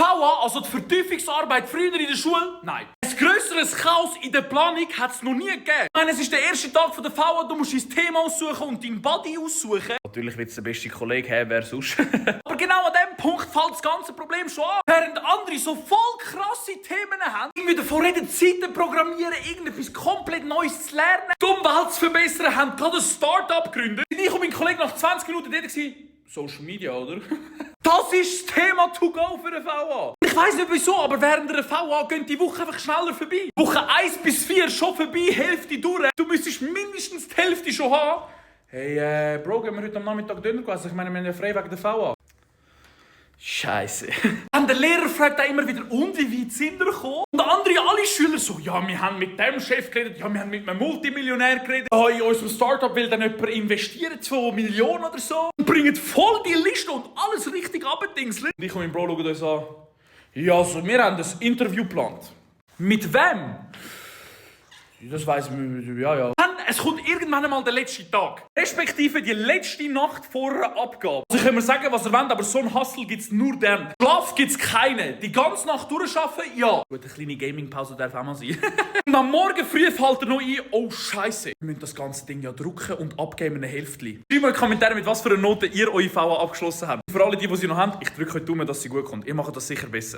VA, also die Vertiefungsarbeit früher in der Schule? Nein. Ein grösseres Chaos in der Planung hat es noch nie gegeben. Ich meine, es ist der erste Tag von der VA, du musst dein Thema aussuchen und deinen Buddy aussuchen. Natürlich wird es der beste Kollege haben, wer sonst. Aber genau an diesem Punkt fällt das ganze Problem schon an. Während andere so voll krasse Themen haben, irgendwie davon reden, Seiten programmieren, irgendetwas komplett Neues zu lernen, die Umwelt zu verbessern, haben gerade ein Start-up gegründet. Ich und mein Kollege nach 20 Minuten dort gewesen. Social Media, oder? Das ist das Thema to go für eine VA. Ich weiss nicht wieso, aber während einer VA gehen die Woche einfach schneller vorbei. Woche 1 bis 4 schon vorbei, Hälfte durch. Du müsstest mindestens die Hälfte schon haben. Hey, Bro, gehen wir heute am Nachmittag Döner essen? Ich meine, wir haben ja frei wegen der VA. Scheiße. Und der Lehrer fragt auch immer wieder, und wie weit sind wir gekommen? Und alle Schüler so, ja, wir haben mit dem Chef geredet, ja, wir haben mit einem Multimillionär geredet. Ja, in unserem Startup will dann jemand investieren, 2 Millionen oder so. Und bringen voll die Liste und alles richtig abgedingselt. Und ich und mein Bro schauen uns an. Ja, also, wir haben das Interview geplant. Mit wem? Das weiss ich, ja. Es kommt irgendwann einmal der letzte Tag. Respektive die letzte Nacht vor einer Abgabe. Also können wir sagen, was ihr wollt, aber so einen Hustle gibt es nur dann. Schlaf gibt es keinen. Die ganze Nacht durcharbeiten, ja. Gut, eine kleine Gaming-Pause darf auch mal sein. Und am Morgen früh fällt er noch ein, oh Scheiße. Wir müssen das ganze Ding ja drucken und abgeben in eine Hälfte. Schreibt mal in die Kommentare, mit was für einer Note ihr eure VA abgeschlossen habt. Für alle, die sie noch haben, ich drücke euch Daumen, dass sie gut kommt. Ihr macht das sicher besser.